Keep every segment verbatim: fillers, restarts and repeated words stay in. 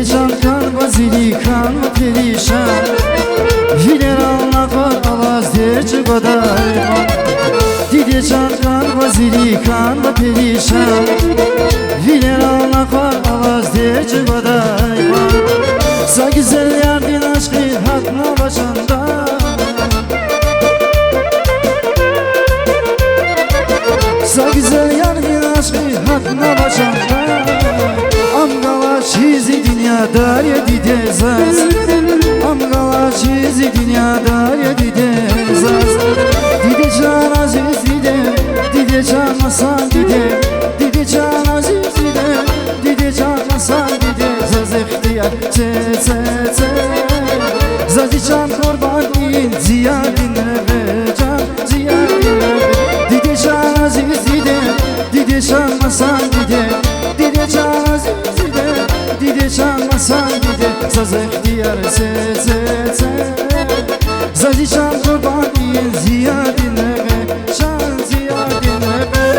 Çankan vazîrî kan perîşan. Vîlera naxar alaz dê çi badayman. Dîdê çankan vazîrî kan perîşan. Vîlera naxar alaz dê çi badayman. Sa güzel yardin aşkı hatna başında. Sa güzel yar bir aşkı hatna başında. Am gala çizi dünya darya dide zaz. Am gala çizi dünya darya dide zaz. Dide can aziz dide. Dide can masan dide. Dide can aziz dide. Dide can masan dide. Zaz ihtiyar. Çe, çe, çe. Zazî çand qurbanî ziyadî nebe can, ziyadî nebe. Dîdê can azîz dîdê, dîdê can masan dîdê. Dîdê can azîz dîdê, dîdê can masan dîdê. Zaz ihtiyar se, se, se. Zazî çand qurbanî ziyadî nebe can, ziyadî nebe.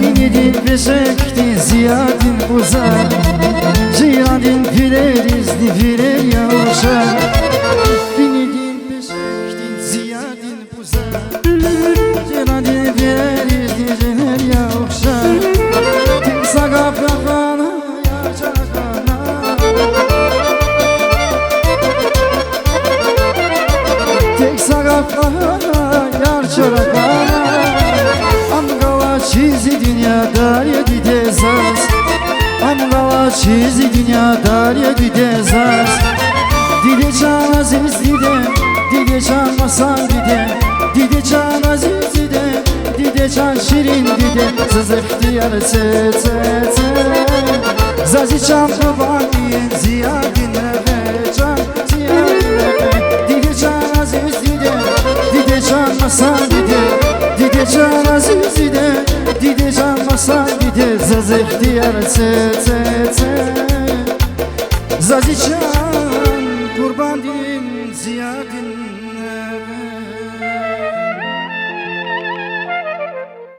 Bînî din beşektî ziyadîn uza. Cîranîn vîrêrîz di vîrêriya oşa. Bînî din beşektî ziyadîn uza. Cîranîn vîrêrîz di vîrêriya oşa. Tek saga pexana. Tek saga yar çoraka. Am gala çizi dünya darya dide zaz. Am gala çizi dünya darya dide zaz. Dide can aziz dide, dide can masan dide, dide can aziz dide. Dide can şirin dide, zaz ihtiyar se, se, se. Zazî can qurbanî ziyadî nebe can, ziyadî nebe. Dide can aziz dide, dide can masan dide. Dide can aziz dide, dide can masan dide. Zaz ihtiyar se, se, se. Zazî can